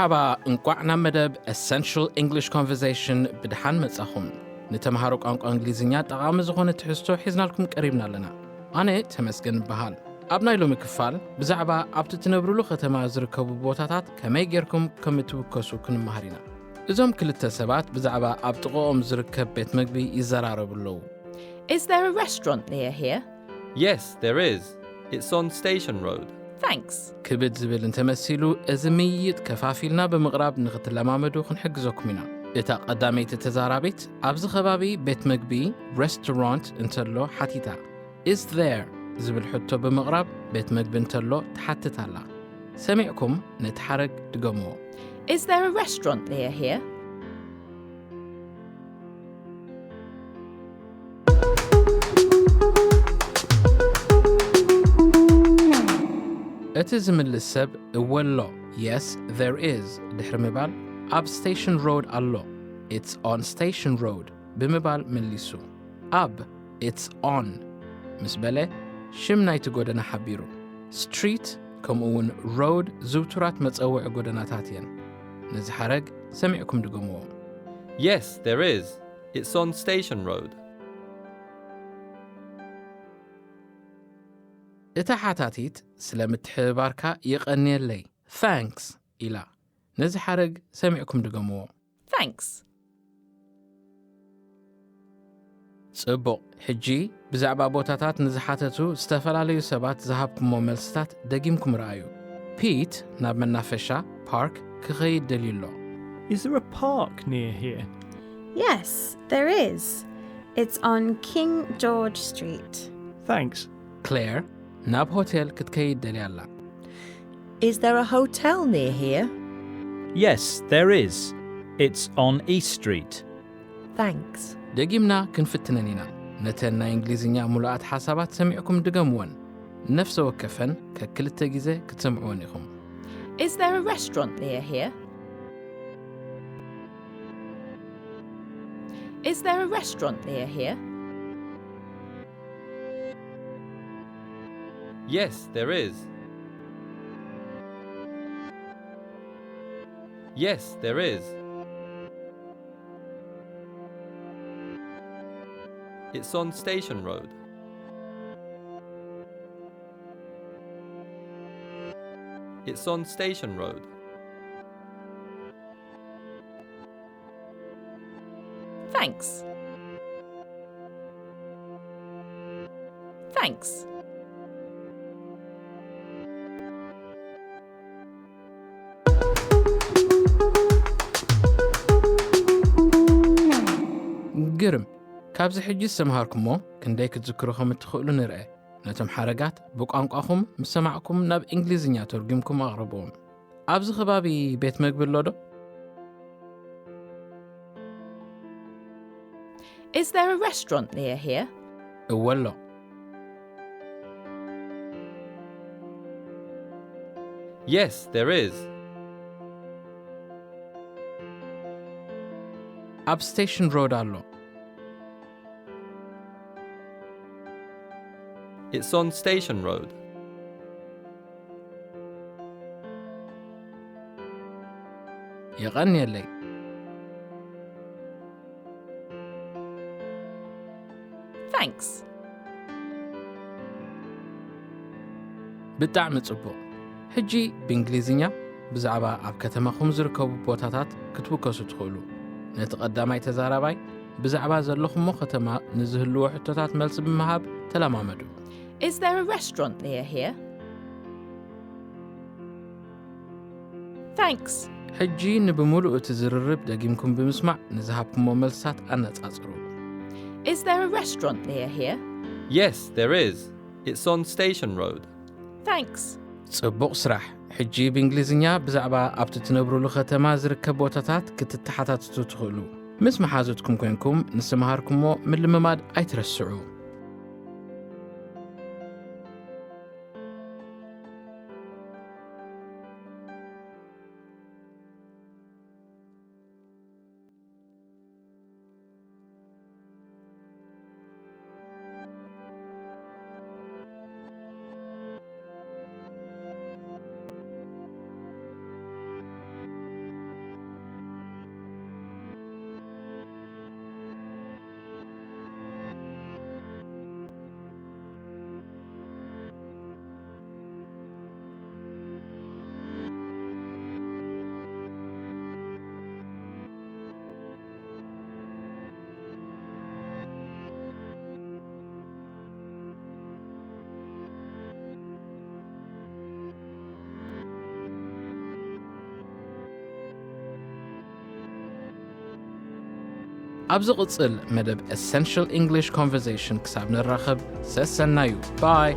ሓባ፣ እንቋዕ ናብ መደብ Essential English Conversation ብድሓን መጻኹም። ንተምሃሮ ቋንቋ እንግሊዝኛ ጠቓሚ ዝኾነ ትሕዝቶ ሒዝናልኩም ቀሪብና ኣለና። ኣነ ተመስገን እበሃል። ኣብ ናይ ሎሚ ክፋል ብዛዕባ ኣብቲ ትነብሩሉ ከተማ ዝርከቡ ቦታታት ከመይ ጌርኩም ከም እትውከሱ ክንመሃር ኢና። እዞም ክልተ ሰባት ብዛዕባ ኣብ ጥቕኦም ዝርከብ ቤት መግቢ ይዘራረቡ ኣለዉ። Is there a restaurant near here? Yes, there is. It's on Station Road. Thanks. ክብድ ዝብል እንተመሲሉ፣ እዚ ምይይጥ ከፋፊልና ብምቕራብ ንኽትለማመዱ ክንሕግዘኩም ኢና። እታ ቀዳመይቲ ተዛራቢት ኣብዚ ከባቢ ቤት መግቢ፣ ሬስቶራንት፣ እንተሎ ሓቲታ። Is there ዝብል ሕቶ ብምቕራብ ቤት መግቢ እንተሎ ትሓትት ኣላ። ሰሚዕኩም ነቲ ሓረግ ድገምዎ። Is there a restaurant near here? እቲ ዝምልስ ሰብ እወ ኣሎ፣ yes there is፣ ድሕሪ ምባል ኣብ ስቴሽን ሮድ ኣሎ፣ it's on Station Road ብምባል መሊሱ። ኣብ it's on ምስ በለ ሽም ናይቲ ጎደና ሓቢሩ። ስትሪት ከምኡ እውን ሮድ ዝውቱራት መጸውዒ ጎደናታት እየን። ነዚ ሓረግ ሰሚዕኩም ድገምዎ። Yes, there is. It's on Station Road. እታ ሓታቲት ስለ ምትሕብባርካ የቐንየለይ፣ thanks ኢላ። ነዚ ሓረግ ሰሚዕኩም ድገምዎ። Thanks. ጽቡቕ። ሕጂ ብዛዕባ ቦታታት ንዝሓተቱ ዝተፈላለዩ ሰባት ዝሃብኩሞ መልስታት ደጊምኩም ረኣዩ። ፒት ናብ መናፈሻ፣ ፓርክ፣ ክኸይድ ደልዩ ኣሎ። Is there a park near here? Yes, there is. It's on King George Street. Thanks. ክሌር ናብ ሆቴል ክትከይድ ደልያ ኣላ። Is there a hotel near here? Yes, there is. It's on East Street. Thanks. ደጊምና ክንፍትነን ኢና። ነተን ናይ እንግሊዝኛ ሙሉኣት ሓሳባት ሰሚዕኩም ድገምወን። ነፍሰ ወከፈን ከክልተ ግዜ ክትሰምዕወን ኢኹም። Is there a restaurant near here? Is there a restaurant near here? Yes, there is. Yes, there is. It's on Station Road. It's on Station Road. Thanks. Thanks. ግርም። ካብዚ ሕጂ ዝተምሃርኩሞ ክንደይ ክትዝክሩ ከም እትኽእሉ ንርአ። ነቶም ሓረጋት ብቋንቋኹም ምስ ሰማዕኩም ናብ እንግሊዝኛ ተርጉምኩም ኣቕርብዎም። ኣብዚ ከባቢ ቤት መግቢ ኣሎ ዶ? Is there a restaurant near here? እወ ኣሎ። Yes, there is. ኣብ ስቴሽን ሮድ ኣሎ። It's on Station Road. የቐንየለይ። Thanks. ብጣዕሚ ጽቡቕ። ሕጂ ብእንግሊዝኛ ብዛዕባ ኣብ ከተማኹም ዝርከቡ ቦታታት ክትውከሱ ትኽእሉ። ነቲ ቀዳማይ ተዛራባይ ብዛዕባ ዘለኹሞ ከተማ ንዝህልዎ ሕቶታት መልሲ ብምሃብ ተለማመዱ። Is there a restaurant near here? Thanks. ሕጂ ንብምሉኡ እቲ ዝርርብ ደጊምኩም ብምስማዕ ንዝሃብኩሞ መልስታት ኣነጻጽሩ። Is there a restaurant near here? Yes, there is. It's on Station Road. Thanks. ጽቡቕ ስራሕ። ሕጂ ብእንግሊዝኛ ብዛዕባ ኣብቲ ትነብሩሉ ከተማ ዝርከብ ቦታታት ክትተሓታትቱ ትኽእሉ። ምስ መሓዙትኩም ኮንኩም ንዝተምሃርኩሞ ምልምማድ ኣይትረስዑ። ኣብ ዝቕጽል መደብ Essential English Conversation ክሳብ ንራኸብ ሰሰናዩ። ባይ።